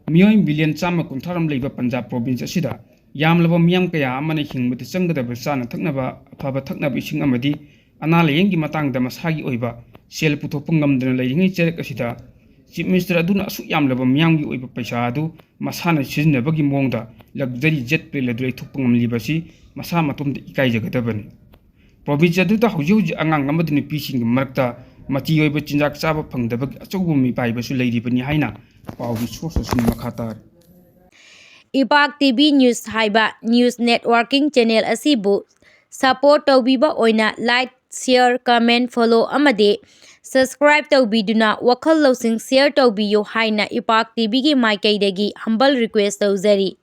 ꯃꯤꯑꯣꯏ ꯃꯤꯂꯤꯌꯟ ꯆꯥꯝꯃ ꯀꯨꯟꯊ꯭ꯔꯥ ꯔꯣꯝ ꯂꯩꯕ ꯄꯟꯖꯥꯕ province ꯑꯁꯤꯗ ꯌꯥꯝꯂꯕ ꯃꯤꯌꯥꯝ ꯀꯌꯥ ꯑꯃꯅ ꯍꯤꯡꯕꯗ ꯆꯪꯒꯗꯕ ꯆꯥꯅ ꯊꯛꯅꯕ, ꯑꯐꯕ ꯊꯛꯅꯕ ꯏꯁꯤꯡ ꯑꯃꯗꯤ ꯑꯅꯥ ꯂꯥꯌꯦꯡꯒꯤ ꯃꯇꯥꯡꯗ ꯃꯁꯥꯒꯤ ꯑꯣꯏꯕ ꯁꯦꯜ ꯄꯨꯊꯣꯛꯄ ꯉꯝꯗꯅ ꯂꯩꯔꯤꯉꯩ ꯆꯩꯔꯛ ꯑꯁꯤꯗ Chief Minister ꯑꯗꯨꯅ ꯑꯁꯨꯛ ꯌꯥꯝꯂꯕ ꯃꯤꯌꯥꯝꯒꯤ ꯑꯣꯏꯕ ꯄꯩꯁꯥ ꯑꯗꯨ ꯃꯁꯥꯅ ꯁꯤꯖꯤꯟꯅꯕꯒꯤ ꯃꯑꯣꯡꯗ luxury jet plane ꯑꯗꯨ ꯂꯩꯊꯣꯛꯄ ꯉꯝꯂꯤꯕꯁꯤ ꯃꯁꯥ ꯃꯇꯣꯝꯇ ꯏꯀꯥꯏꯖꯒꯗꯕꯅꯤ꯫ Province ꯑꯗꯨꯗ ꯍꯧꯖꯤꯛ ꯍꯧꯖꯤꯛ ꯑꯉꯥꯡ ꯑꯃꯗꯤ ꯅꯨꯄꯤꯁꯤꯡꯒꯤ ꯃꯔꯛꯇ ꯃꯆꯤ ꯑꯣꯏꯕ ꯆꯤꯟꯖꯥꯛ ꯆꯥꯕ ꯐꯪꯗꯕꯒꯤ ꯑꯆꯧꯕ ꯃꯤꯄꯥꯏꯕꯁꯨ ꯂꯩꯔꯤꯕꯅꯤ ꯍꯥꯏꯅ ꯄꯥꯎꯒꯤ source ꯑꯁꯤꯅ ꯃꯈꯥ ꯇꯥꯔꯤ꯫ ꯏꯄꯥꯛ ꯇꯤ ꯚꯤ News ꯍꯥꯏꯕ news networking channel ꯑꯁꯤꯕꯨ support ꯇꯧꯕꯤꯕ ꯑꯣꯏꯅ like, share, comment, follow ꯑꯃꯗꯤ subscribe ꯇꯧꯕꯤꯗꯨꯅ ꯋꯥꯈꯜ ꯂꯧꯁꯤꯡ share ꯇꯧꯕꯤꯌꯨ ꯍꯥꯏꯅ ꯏꯄꯥꯛ ꯇꯤ ꯚꯤꯒꯤ ꯃꯥꯏꯀꯩꯗꯒꯤ humble request ꯇꯧꯖꯔꯤ꯫